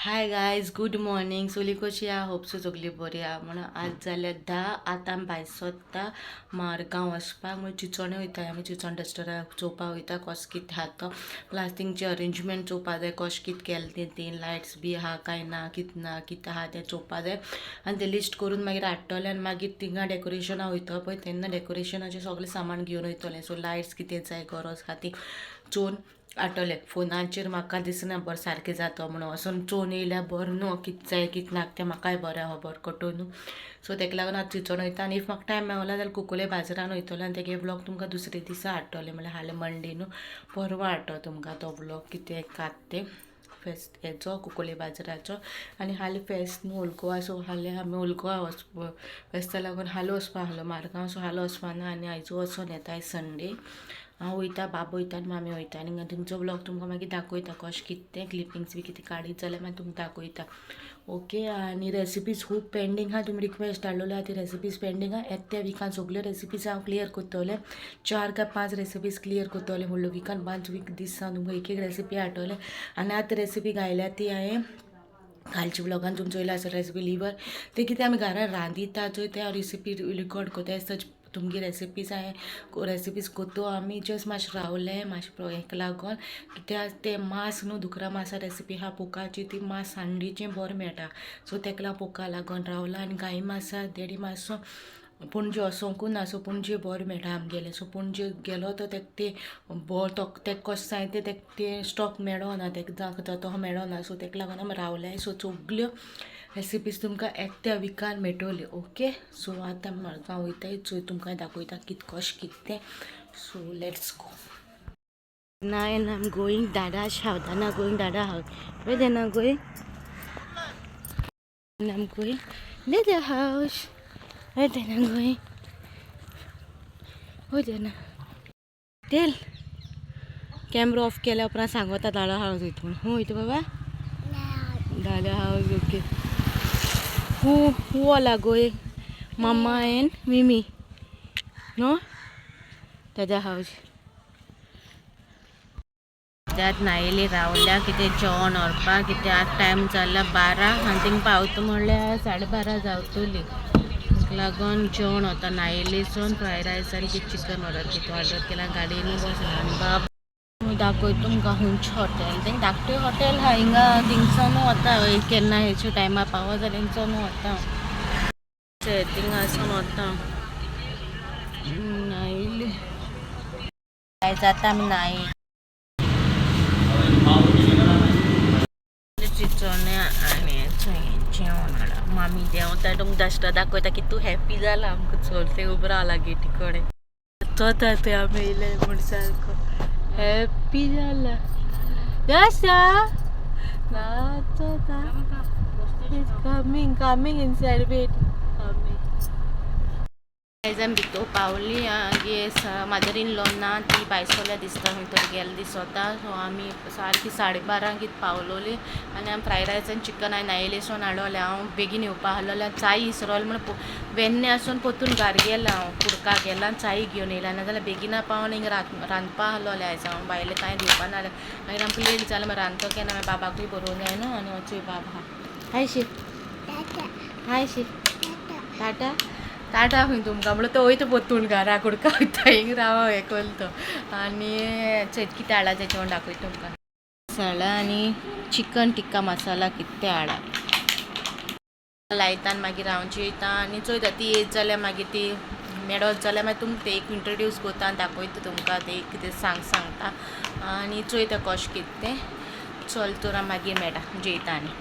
Hi guys, good morning. सगळीं कशी आहा? होप सो सगळीं बरी आहा. म्हणून आज जाल्यार 10. आतां आमी भायर सोदता मारगांव वचपाक. म्हणून चिंचोणे वयता आमी. चिंचोण डस्टराक चोवपाक वयता कसो कितें आहा तो. प्लस तेंचे अरेंजमेंट चोवपा जाय, कशें कितें केलें तें, तीं लायट्स बी आहा काय ना, कितें ना कितें आहा तें चोवपा जाय. आनी तें लिस्ट करून मागीर हाडटलें आनी मागीर थिंगा डेकोरेशना वयता पळय, तेन्ना डेकोरेशनाचें सगळें सामान घेवन वयतलें. सो लायट्स कितें जाय, गरज आहा ती चोवन हाडटलें. फोनाचेर म्हाका दिसना बरें सारकें जाता म्हणून. वचोन चोवन येयल्यार बरें न्हू, कितें जाय कितें नाका तें म्हाकाय बरें खबर कटो न्हू. सो तेका लागून आतां चिंचोण वयता आनी if म्हाका टायम मेवलो जाल्यार कुंकळ्ळे बाजारान वयतलो आनी तेगे व्लॉग तुमकां दुसरे दिसा हाडटलें. म्हणल्यार हाले मंडे न्हू, परवां हाडटलो तुमकां तो व्लॉग, कितें कात तें फेस्त हेचो, कुंकळ्ळे बाजाराचो. आनी हालीं फेस्त न्हू ओल्ड गोवा. सो हालीं आमी ओल्ड गोवा वचपा फेस्ता लागून हालीं वचपा आहलो मारगांव. सो हालीं वचपा ना आनी आयज वचोन येता. आयज संडे. हांव वयता, बाबा वयता आनी मामी वयता. आनी तुमचो व्लॉग तुमकां मागीर दाखयता कशें कितें तें. क्लिपिंग्स बी कितें काडीत जाल्यार मागीर तुमकां दाखयता. ओके, आनी रेसिपीज खूब पेंडींग आहा. तुमी रिक्वेस्ट धाडलेलो आहा, ती रेसिपीज पेंडींग आहा. येता त्या विकान सगल्यो रेसिपीज हांव क्लियर करतलें. चार काय पांच रेसिपीज क्लियर करतलें फुडल्या विकान. 5 वीक दीस हांव तुमकां एक एक रेसिपी हाडटलें. आनी आतां रेसिपी घायल्या ती हांवें कालच्या व्लॉगान तुमचो चोयला आसतलो, रेसिपी लिवर. ते कितें आमी घरान रांदिता चोय, ते हांव रेसिपी रिकॉर्ड करता. सच तुमगे रेसिपीज हांवें रेसिपीज करतो. आमी जस्ट मातशें रावले मातशें हेका लागोन, कित्याक तें मांस न्हू, दुकरा मासा रेसिपी आहा पोकाची. ती मांस सांडेचें बरें मेळटा. सो तेका लागून पोका लागोन रावला. आनी गाय मासा देडी मातसो पणजे वचोंकूच ना. सो पणजे बरें मेळटा आमगेलें. सो पणजे गेलो तो तेका ते बरो तो तेका कशें सांगता, तेका ते स्टॉक मेळना, तेका जाता तो मेळना. सो तेका लागून आमी रावले. सो सगल्यो रेसिपीज तुमकां एकट्या विकान मेळटल्यो. ओके, सो आतां मडगांव वयताय. चोय, तुमकां दाखयता कितें कशें कितें तें. So let's go. Nine I'm going Dada Shavdana, going Dada house. Where then I'm going? I'm going Dada house. Where then I'm going? Where then? Tell. Camera off केल्या उपरांत सांगता दादा हाऊस वयता म्हणून. खंय वयता बाबा? दादा house. Okay, who all are going? Mama and Mimi, no? Dada house. त्यात नायली रावल्या कितें जेवण व्हरपाक. कितें आतां टायम जाला 12 आनी थिंग पावता म्हणल्यार 12:30 जावतली. ताका लागून जेवण वता नायलीसून. फ्रायड रायस आनी कितें चिकन ऑर्डर कितें ऑर्डर केला. गाडयेनू बसला. आनी बाब दाखयता तुमकां खंयचें हॉटेल तें. धाकटें हॉटेल आहा हिंगा. थिंगसोनू वता केन्ना हेच्या टायमार पावत जाल्यार थिंगसोनू वता. थिंगासून वता नायली. आयज आतां आमी नाई चिंचोण्या आनी जेवण हाडा. मामी देंवता, तुमकां डस्टर दाखयता की तूं हॅप्पी जाला. आमकां चल तें उबो रावला गेटी कडेन. चोता थंय आमी येयले म्हूण सारको हॅप्पी जाला. दशा नाचता. Coming, coming inside, wait, coming. आयज आमी भितर पावली. गे मदर इन लॉ ना, ती भायर सरल्या दिसता, खंय तरी गेल्ले दिसता. सो आमी सारकी 12:30 कितें पावलोली. आनी आमी फ्रायड रायस आनी चिकन हांवें नायलेसून हाडलोलें. हांव बेगीन येवपा आहलोलें. चाय इसरोलें म्हण वेन्ने आसून परतून घार गेलां हांव. कुडका गेलां, चाय घेवन येयला. नाजाल्यार बेगिना पावन हिंगा रांदपा आहलोलें आयज हांव. भायलें कांय दिवपा नासलें. मागीर आमकां लेट जालें, मागीर रांदतो केन्ना? मागीर बाबाकूय बरोवन जाय न्हू. आनी वचूय बाबा. हाय शी, हाय शी, टाटा टाटा. खंय तुमकां म्हणल्यार तो वयता परतून घरा, कुडका वयता. हिंग राव हें करता तो. आनी चोयत कितें हाडला तें जेवण दाखयता तुमकां. मसाला आनी चिकन टिक्का मसाला कितें हाडा लायता. आनी मागीर हांव जेयता आनी चोयता, ती येत जाल्यार मागीर ती मेळत जाल्यार मागीर तुमकां ते एक इंट्रोड्यूस करता आनी दाखयता तुमकां. ते कितें सांगता आनी चोयता कशें कितें तें. चल तर, मागीर मेळटा जेयता. आनी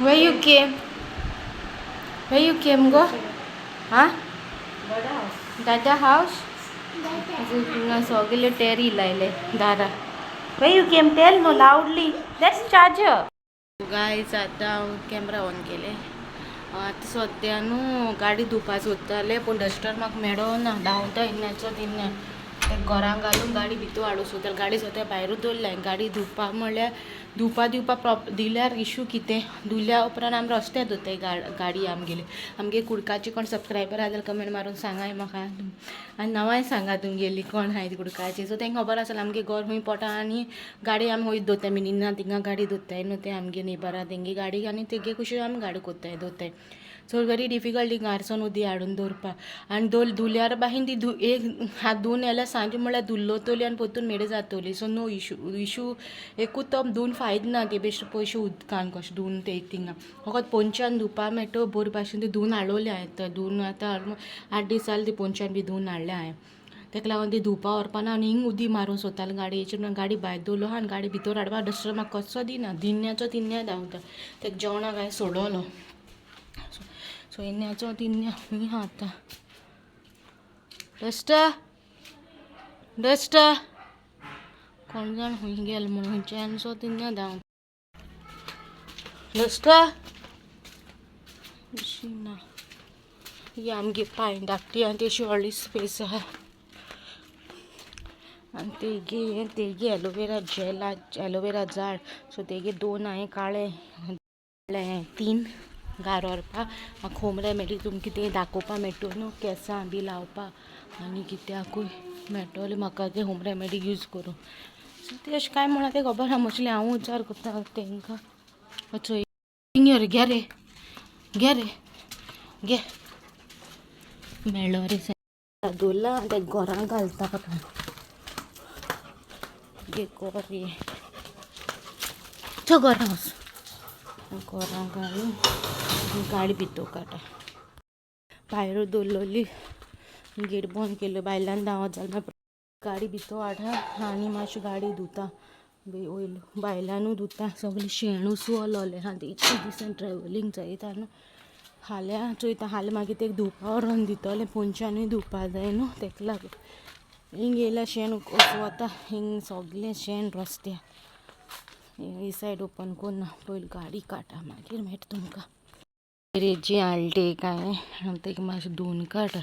Where you came? Where you came go? हा, दादा हाऊस. हिंगा सगळे टेरी लायले दारा. Where you came? Tell no loudly. That's charger. Guys, आतां हांव कॅमरा ऑन केले. आतां सद्या न्हू गाडी धुवपा सोदताले, पूण डस्टर म्हाका मेळना. धांवता हिन्याचो तिन्या. ते घरान घालून गाडी भितू हाडूं सोदता. गाडी सद्या भायरूच दवरल्या. गाडी धुवपा म्हणल्यार धुवपा दिवपा प्रोप दिल्यार इशू कितें, धुल्या उपरांत आमी रस्त्यार धुताय गाडी आमगेली. आमगे कुडकाची कोण सबस्क्रायबर आसा जाल्यार कमेंट मारून सांगाय म्हाका, आनी नांवांय सांगा तुमगेली कोण आहाय ती कुडकाची. सो तेंकां खबर आसतलें आमगे घर खूंय पोटा आनी गाडी आमी खूंय दवरताय. मिनिना थिंगा गाडी दवरताय न्हू, ते आमगे नेबरा तेंगे गाडी आनी तेगे कुशीन आमी गाडी कोत्ताय दवरताय. सो वेरी डिफिकल्ट ती घारसोन उदी हाडून दवरपाक. आनी धुल्यार बाहीन ती एक हात धुवन येल्यार सांजे म्हणल्यार धुल्लोतली आनी परतून मेडे जातली. सो नो इशू, इशू एकूच तो धुवन फायद ना, ते बेश्टे पयशे उदकान कशें धुवन ते थिंगा फकत पोंच्यान धुवपा मेळटा बरे भाशेन. ती धुवन हाडलोली हांवें, धुवन आतां ऑलमोस्ट 8 दीस जाले ती पोंच्यान बी धुवन हाडल्या हांवें. तेका लागून ती धुवपा व्हरपा ना आनी हिंग उदी मारूंक सोदतालें गाडयेचेर, म्हणून गाडी भायर दवरलो आहा आनी गाडी भितर हाडपा डस्टर म्हाका कसो दिना, दिन्याचो तिन्या धांवता. तेका जेवणाक हांवें सोडवलो. सो इन्याचो तिन्या खंय आहा आतां. डस्टर डस्टर कोण जाण खंय गेलो म्हणून खंयच्यान सो तिन्या धांव. डस्टर अशी ना. ही आमगे पांय धाकटी आनी तेशी व्हडली स्पेस आहा. आनी तेगे तेगे एलोवेरा जेला, एलोवेरा झाड. सो तेगे 2 हांवें काळे 3 घार व्हरपाक. म्हाका होम रेमेडी तुमकां कितें दाखोवपा मेळटलो न्हू, केंसां बी लावपाक आनी कित्याकूय मेळटलें म्हाका तें होम रेमेडी यूज करूं. सो तें अशें कांय म्हणा तें खबर ना, मोस्टली हांव विचार करता तेंकां. चोय हिंग रे, घे रे, घे रे, घे मेळ्ळो रे. दवरला तें घरां घालता आतां. घे गोर रे, चल घरां वच. घरां घालून गाडी भितर काडटा. भायर दवरलोली गेट बंद केल्लो, भायल्यान धांवत जाल्यार गाडी भितर हाडटा आनी मातशी गाडी धुता वयलो भायल्यानूय धुता. सगळें शेण उसवलोलें आहा इतले दिसान ट्रेवलींग जायत न्हू. फाल्यां चोयता, फाल्यां मागीर तेका धुवपा व्हरोन दितलें, पोंच्यानूय धुवपा जाय न्हू तेका लागून. हिंग येयल्यार शेण उसवता, हिंग सगळें शेण रस्त्यार. ही सायड ओपन कोन्ना, पयलीं गाडी काडटा मागीर मेळटा तुमकां. रेजी हाडली काय तेका मातशें धुवन काडटा.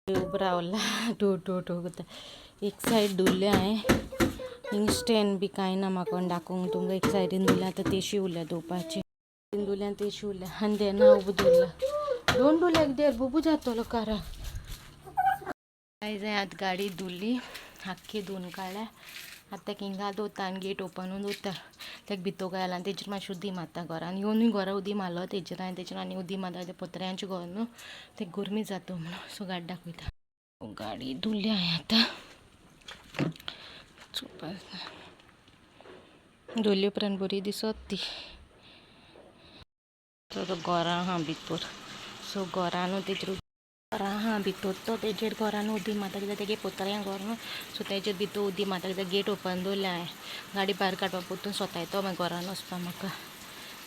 उबो रावला टू टू टू करता. एक सायड धुवल्या हांवें, हिंग स्टँड बी कांय ना म्हाका दाखोवंक तुमकां. एक सायडीन धुवल्या आतां तेशी उरल्या धुवपाची, धुवल्या तेशी उरल्या आनी देना उबो दवरला. दोन धुल्याक देर बुबू जातलो कारा. आयज आतां गाडी धुली, आख्खी धुवन काडल्या. आतां तेका हिंगा दवरता आनी गेट ओपनूच दवरता. तेका भितर घायला आनी तेजेर मातशें उदी मारता. घरान येवनूय घरा उदी मारलो तेजेर आनी तेजेर आनी उदी मारता. ते पत्र्यांचें घर न्हू, तेका गरमी जाता म्हणून. सो गाडी दाखयता. गाडी धुली हांवें आतां. धुले उपरांत बरी दिसत ती. तो घरां आहा भितर, सो घरानू तेजेर घरां आहा भितर, तो तेजेर घरान उदी मारता कित्याक तेगे पत्र्यां घर न्हू. सो तेजेर भितर उदी मारता कित्याक गेट ओपन दवरल्या हांवें. गाडी भायर काडपाक परतून सोतायतो मागीर घरान वचपाक म्हाका.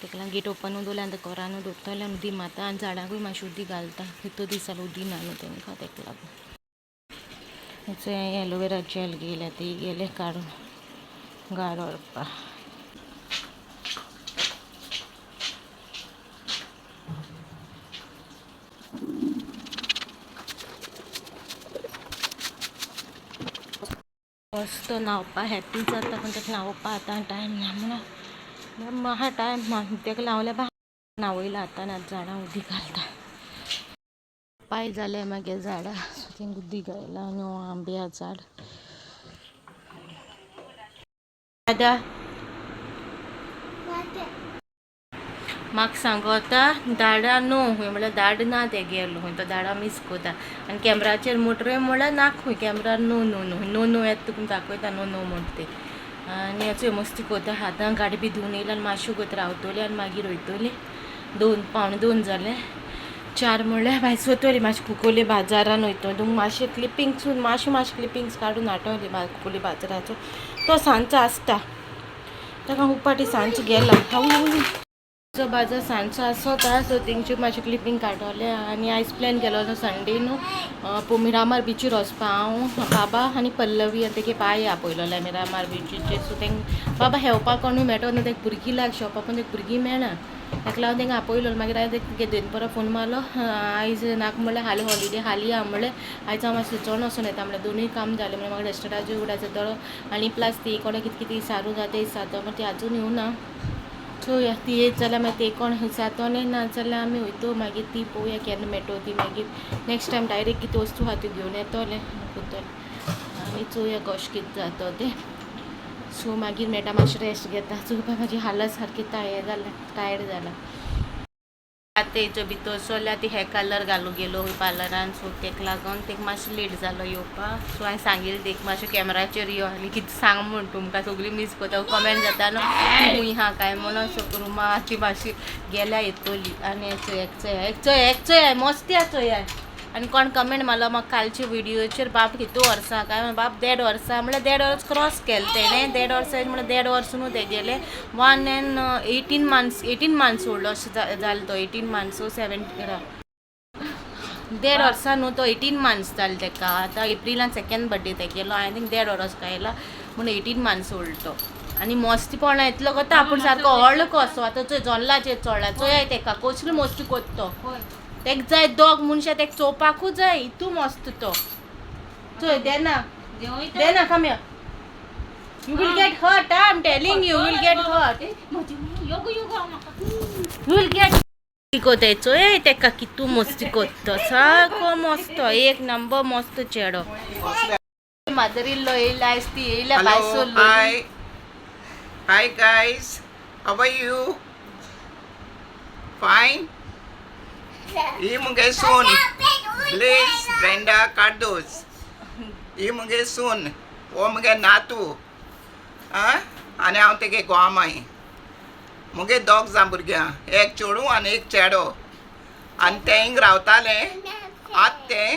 तेका लागून गेट ओपनूच दवरल्या आनी घरानू दवरतलें आनी उदी मारता आनी झाडांकूय मातशें उदी घालता. इतलो दीस जालो उदी ना न्हू तेंकां, तेका लागून. एलोवेरा जेल घेयल्या ती गेले काडून घार व्हरपाक. मस्त न्हांवपा हॅप्पी जाता, पूण तेका न्हांवपा आतां टायम ना म्हणून म्हाका टायम तेका लावल्या बा न्हांवयला आतां ना. झाडां उदीक घालता. पाय जाले मागीर झाडां, सो तेंका उदीक घायला. आनी हो आंब्या झाड. दादा म्हाका सांगता दाडा न्हू खंय म्हणल्यार दाड ना तेगेलो, खंय तो दाडा मीस कोता. आनी कॅमराचेर मोटरे म्हणल्यार ना खंय कॅमरार न्हू न्हू न्हू न्हू न्हू येता तुका दाखयता न्हू न्हू म्हणटा ते. आनी अशें मस्ती कोता. आतां गाडी बी धुवन येयला आनी मातशें वगत रावतली आनी मागीर वयतली. 1:45 जालें, 4 म्हणल्यार भायर सोतली. मातशें कुकोली बाजारान वयतो. तुमकां मातशें क्लिपिंग्स मातशें मातशें क्लिपिंग्स काडून हाडटली. कुकोली बाजाराचो तो सांजचो आसता, ताका खूब फावटी सांजचो गेला. सो बाजार सांजचो आसता, सो तेंची मातशें क्लिपींग काडटलें. आनी आयज प्लॅन केलो न्हू संडे न्हू, मिरामार बिचीर वचपा. हांव, बाबा आनी पल्लवी आनी तेगे पाय आपयलोले मिरामार बिचीचेर. सो तेंक बाबा हेवपाक कोणूय मेळटलो न्हू, तेका भुरगीं लाग शॉपा, पूण तेका भुरगीं मेळना, ताका लागून तेंका आपयलो. मागीर हांवें तेगे दनपरां फोन मारलो, आयज नाका म्हणल्यार, हालीं हॉलिडे हालीं या म्हणलें. आयज हांव मातशें चोड वचोन येता म्हणल्यार, दोनूय काम जालें म्हणल्यार म्हाका डस्टराच्यो उडास जातलो आनी प्लस ती कोणें कितें कितें सारूं जाता दिसता, मागीर ती आजून येवना. चोया, ती येत जाल्यार मागीर ते कोण जातोलें, ना जाल्यार आमी वयतो. मागीर ती पळोवया केन्ना मेळटो ती. मागीर नेक्स्ट टायम डायरेक्ट कितें वस्तू आहा त्यो घेवन येतोलें करतलें आनी चोया कशें कितें जातो तें. सो मागीर मेळटा, मातशें रेस्ट घेता. चोवपा म्हाजी हालत सारकी टायर्ड जाल्या, टायर्ड जाला. आतां तेजो भितर सरल्या ती हे कलर घालूंक गेलो पार्लरान, सो तेका लागून तेका मातशें लेट जालो येवपाक. सो हांवें सांगिल्लें तेका, मातशें कॅमेराचेर यो आनी कितें सांग म्हूण. तुमकां सगळीं मीस करता, कमेंट जाता न्हू ती खूंय आहा काय म्हणून. सो रुमा ती मातशी गेल्या, येतली. आनी चोय चोय चोय चोय मस्ती आहा चोय. आनी कोण कमेंट मारलो म्हाका कालच्या व्हिडियोचेर, बाब कितू वर्सां काय? बाब 1.5 वर्सां म्हणल्यार 1.5 वर्स क्रॉस केलें तेणें. 1.5 वर्सां म्हणल्यार 1.5 वर्स न्हू तेगेलें, 1 and 18 months, 18 months old अशें जालें तो. 18 मंथ्स, 7, 1.5 वर्सां न्हू तो, 18 मंथ्स जालें तेका. आतां एप्रिलान सेकेंड बड्डे तेगेलो. I think 1.5 वर्स कायला म्हूण 18 मंथ्स ओल्ड तो. आनी मस्तीपणा इतलो करता, आपूण सारको व्हडलो कसो. आतां चोय जोल्लाचेर चडला, चोयाय तेका कसली मस्ती करता तो. तेका जाय दोग मनशां तेका चोवपाकूच जाय, इतू मस्त तो. चोय देना देना, come here. You will get hurt, I am telling you, will get hurt, you will get. कोताय चोय तेका, कितू मस्ती करता, सारको मस्त, एक नंबर मस्त चेडो. मदर इन लॉ येयला आयज, ती येयल्या. Hello, भायर. Hi. Hi guys. How are you? Fine? ही मुगे सून ब्लेस ब्रेंडा कार्दोज. ही मुगे सून, हो मुगे नातू. आं, आनी हांव तेगे घोवा माय. मुगे दोग जाण भुरग्यां, एक चेडूं आनी एक चेडो. आनी तें हिंग रावतालें, आतां तें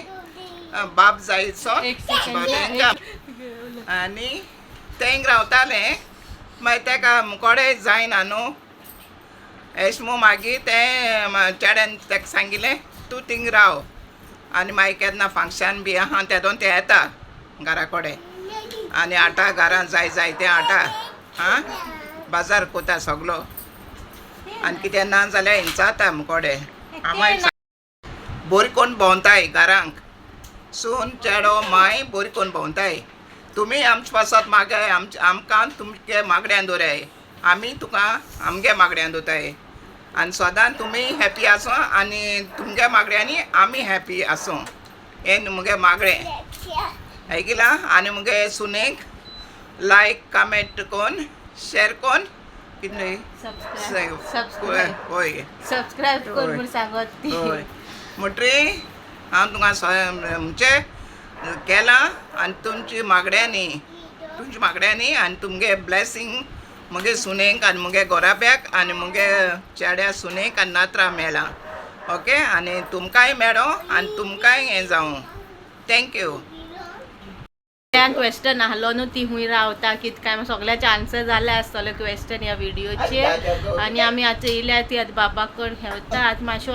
बाब जायचो. एक second. बरें, आनी तें हिंग रावतालें, मागीर तेका कोडे जायना न्हू एश म्हूण मागीर तें चेड्यान तेका सांगिलें, तूं थिंग राव आनी मागीर केन्ना फंक्शन बी आहा तेदोन तें येता घरा कडेन आनी हाडटा घरान जाय जाय तें हाडटा. आं, बाजार कोता सगलो आनी कितें ना जाल्यार हिंचाता मुकोडे. आमाय बरी कोन्न भोंवताय घरांक, सून चेडो माय बरी कोन्न भोंवताय. तुमी आमचे पासत मागाय, आमचे आमकां तुमगे मागड्यान दवराय, आमी तुका आमगे मागड्यान दवरताय. आनी सदां तुमी हॅपी आसूं आनी तुमगे मागड्यांनी आमी हॅपी आसूं, हें मुगे मागणें. आयकिलां? आनी मुगे सुनेक लायक कमेंट कोन, शेर कोन, कितें. Subscribe, subscribe. हय. सबस्क्रायब कर हय. म्हूण सांगत ती. हय, म्हणटरी हांव तुमकां म्हणचे केलां आनी तुमची मागण्यांनी, तुमच्या मागण्यांनी आनी तुमगे ब्लेसींग मुगे सुनेक आनी मुगे गोराब्याक आनी मुगे चेड्या सुनेक आनी नातरां मेळ्ळां. ओके, आनी तुमकांय मेळो आनी तुमकांय हें जावं. Thank you. क्वेश्चन आहलो न्हू, ती खूंय रावता कित काय, सगळ्याचे आन्सर जाले आसतले क्वेश्चन ह्या व्हिडियोचेर. आनी आमी आतां येयल्या, ती आतां बाबा कडेन खेळटा. आतां मातशें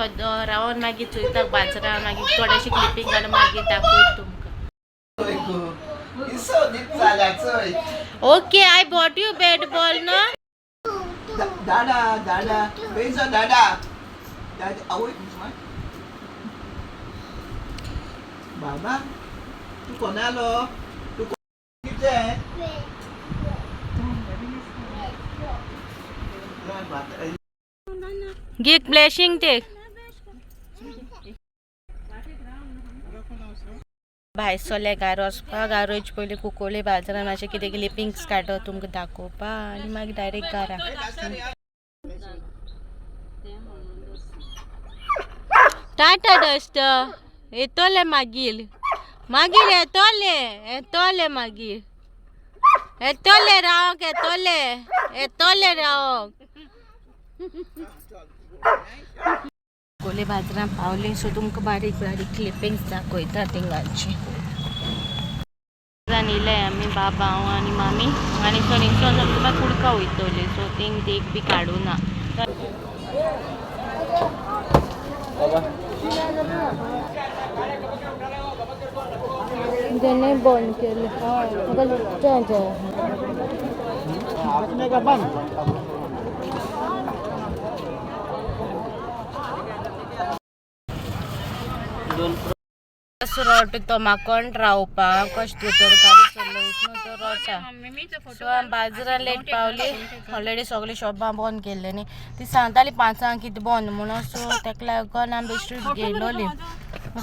रावन मागीर चोयता बाजारान, मागीर थोडेशे क्लिपींग काडून मागीर दाखयता तुमकां. चोय. Okay, I bought you bat ball no. Dada, Dada, where's your dada? Dada, आवय बाबा, तूं कोणालो? तूं कितें? गे ब्लेसिंग टेक. भायर सरले घार वचपाक. घार वयचे पयलीं कुकोळी बाजारान मातशें कितें क्लिपिंग्स काडटा तुमकां दाखोवपा आनी मागीर डायरेक्ट घरा. टाटा डस्ट, येतोले मागीर, मागीर येतोले, येतोले मागीर, येतोले रावंक, येतोले, येतोले रावंक. कुंकोळ्ळे बाजारान पावले, सो तुमकां बारीक बारीक क्लिपिंग्स दाखयता थिंगाची. येयले आमी, बाबा, हांव आनी मामी. आनी सो हिंगसोन तुका कुडका वयतली, सो थिंग एक बी काडूना. जेणे बंद केले रोट तो माकोण रावपाक कशें तर गाडी चलयत न्हू तो रोटा. सो आमी बाजारान लेट पावली. ऑलरेडी सगळीं शॉपां बंद केल्ले न्ही. ती सांगताली 5 कितें बंद म्हणून. सो ताका लागून आमी बेश्टी गेलोली,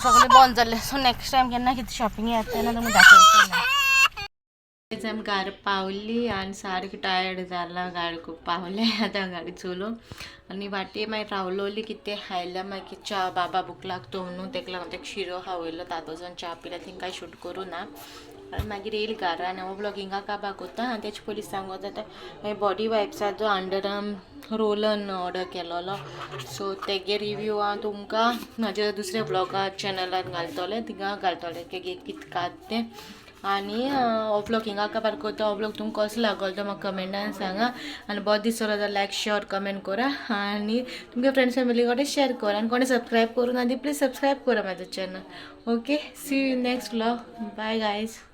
सगळें बंद जाल्लें. सो नेक्स्ट टायम केन्ना कितें शॉपिंग येता तेन्ना तुमकां दाखयतलें. आमी घरा पावली आनी सारकी टायर्ड जाला. गाडी खूब पावले आतां गाडी चलोवन आनी वाटे मागीर रावलोली कितें खायल्या. मागीर च्या, बाबा भूक लागतो म्हणून ताका लागून ताका शिरो खावयलो. तातोसान च्या पिला. थिंग कांय शूट करूं ना आनी मागीर येयली घरा आनी हो व्लॉग हिंगा काबार कोत्ता. आनी तेचे पयलीं सांगो जाता, मागीर body वायप्साचो under arm Rolan order केलोलो. So तेगे रिव्यू हांव तुमकां म्हाज्या दुसऱ्या व्लॉगा चॅनलान घालतलें, थिंगा घालतलें की कितें कात तें. आनी हो व्लॉग हिंगा काबार कोत्ता. हो व्लॉग तुमकां कसो लागलो तो म्हाका कमेंटान सांगा आनी बरो दिसलो जाल्यार लायक, शेअर, कमेंट करा आनी तुमच्या फ्रेंड्स फॅमिली कडेन शेअर करा. आनी कोणी सबस्क्रायब करूं ना ती प्लीज सबस्क्रायब करा म्हाजो channel. Okay, see you next vlog. Bye guys.